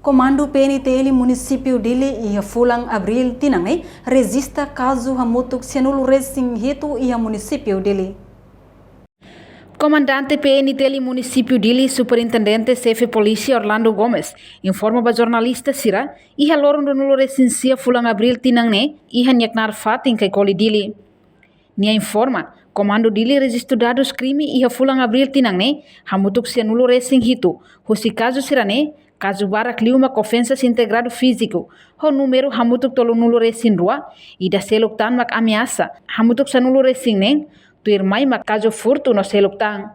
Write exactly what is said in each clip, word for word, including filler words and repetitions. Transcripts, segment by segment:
Komandu P N T L Munisípiu Dili iha fulan Abríl tinan ne'e rejista kazu hamutuk sianulu resin hitu iha Munisípiu Dili. Komandante P N T L Munisípiu Dili, Superintendente Xefe Polísia Orlando Gomes, informa ba jornalista sira iha loron ruanulu resin sia fulan Abríl tinan ne'e, iha nia knaar fatin Caicoli Dili. Nia informa, Komandu Dili rejistu dadus krime iha fulan Abríl tinan ne'e hamutuk sianulu resin hitu, husi kazu sira-ne'e, kazu barak liu mak ofensa integradu fíziku, ho númeru hamutuk tolunulu resin rua, ida seluk tan mak ameasa, hamutuk sanulu resin neen, tuirmai mak kazu furtu no seluk tan.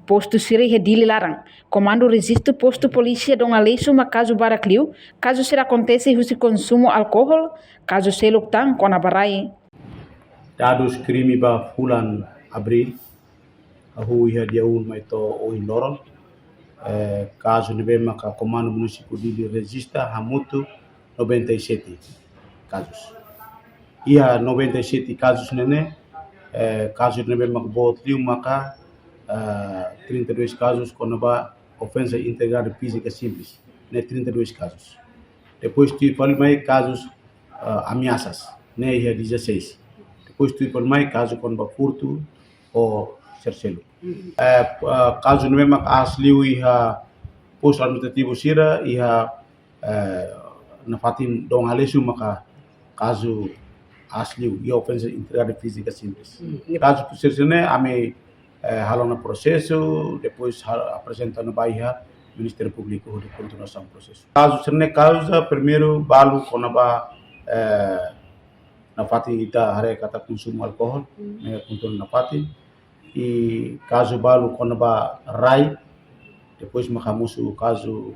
Postu sira iha Dili laran, Komandu rejistu Postu Polísia Dom Aleixo mak kazu barak liu, kazu sira akontese husi konsumu alkohol, kazu seluk tan kona-ba rai. Dadus krime ba fulan Abríl, hahú iha dia unu mai to'o ohin loron, eh, kazu ne'ebé maka Komandu Munisípiu Dili rejista hamutuk noventa e sete kazus. Iha noventa e sete kazus ne'e ne'e, eh, kazu ne'ebé maka boot liu maka, eh, trinta e dois kazus kona-ba ofensa integridade fízika simples, ne'e trinta e dois kazus. Depois tuir fali mai kazus, eh, ameasas, ne'e iha dezasseis. Depois tuir fali mai kazu kona-ba furtu ho sira seluk. Eh, eh, kazu ne'ebé maka aas liu iha postu administrativu sira, iha, eh, nafatin Dom Aleixo maka kazu aas liu, iha ofensa integridade fízika simples. Hmm, iha kazu sira ne'e ami, eh, halo ona prosesu, depois ha-, aprezenta ona ba iha Ministériu Públiku hodi kontinuasaun prosesu. Kazu sira ne'e kauza primeiru balu kona-ba, eh, nafatin ita haree katak konsumu alkohol, hmm, ne'e kontinua nafatin. I kazu balu kona-ba rai, depois maka mosu kazu,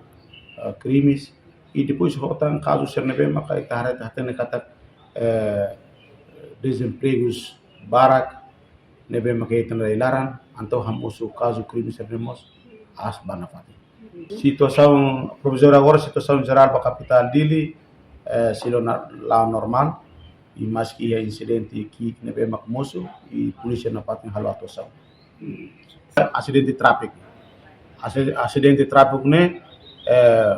eh, krimes, i depois ho tan kazu sira ne'ebé maka ita haree ita hatene katak, eh, dezempregus barak, ne'ebé maka ita iha rai laran, entaun hamosu kazu krime sira ne'e mós aas ba nafatin. Situasaun provizóriu agora, situasaun jerál ba kapitál Dili, eh, sei la'o na-, la'o normál. I maski iha insidente ki'ik ne'ebé mak mosu, i polísia nafatin halo atuasaun. Asidente tráfiku. Asi-, asidente tráfiku ne'e, eh,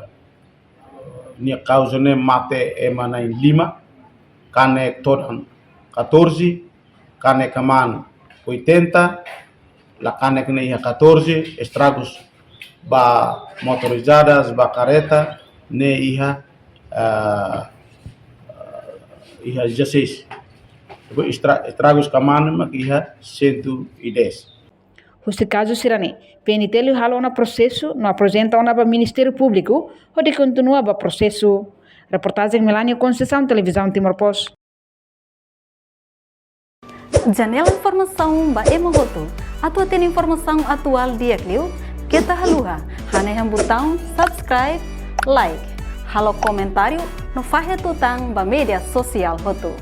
nia kauza ne'e mate ema na'in lima, kanek todan katorze, kanek kamaan oitenta, la kanek ne'e iha katorze, estragus ba motorizadas, ba kareta, ne'e iha, ah, iha dezasseis. Depois estra-, estragus kamaan mak iha cento e dez. Husi kazu sira-ne'e, P N T L halo ona prosesu no aprezenta ona ba Ministériu Públiku, hodi kontinua ba prosesu. Reportajen Melania Conceição, Televizaun Timor Post. Janela informasaun ba ema hotu. Atu hatene informasaun atuál di'ak liu, keta haluha hanehan butaun subscribe, like, halo komentáriu no fahe tutan ba média sosiál hotu.